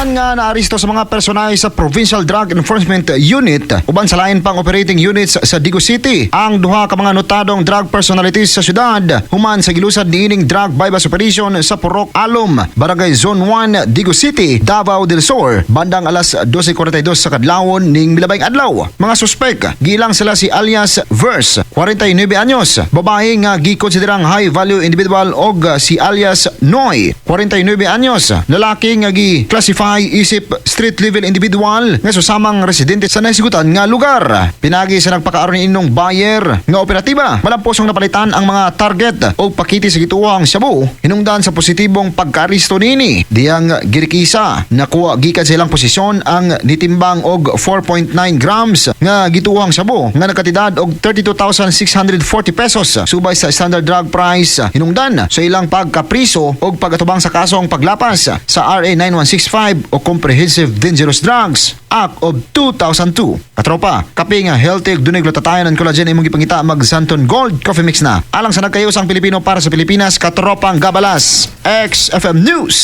Tanan nga naaresto sa mga personahe sa Provincial Drug Enforcement Unit uban sa lain pang operating units sa Digos City. Ang duha ka mga notadong drug personalities sa syudad human sa gilusad niining drug buy-bust operation sa Purok Alom, Barangay Zone 1, Digos City, Davao del Sur, bandang alas 12:42 sa kadlawon ning milabayng adlaw. Mga suspek, gilang sila si alias Verse, 49 anyos, babae nga gikonsiderang high value individual, og si alias Noy, 49 anyos, lalaki nga gi-classify isip street level individual nga susamang residente sa nahisgutan nga lugar. Pinagi sa nagpakaaron niinong buyer nga operatiba, malamposong napalitan ang mga target og pakiti sa gituohang shabu hinungdan sa positibong pagkaaresto nini. Diyang girikisa, nakuha gikan sa ilang posisyon ang nitimbang og 4.9 grams nga gituohang shabu nga nakatidad og 32,640 pesos subay sa standard drug price hinungdan sa ilang pagkapriso og pagatubang sa kasong paglapas sa RA 9165 o Comprehensive Dangerous Drugs Act of 2002. Katropa, kape nga healthy ug dunay glutathione and collagen imong gipangita, mag Santon Gold Coffee Mix na. Alang sa nagkayusang Pilipino para sa Pilipinas, Katropang Gabalas, XFM News.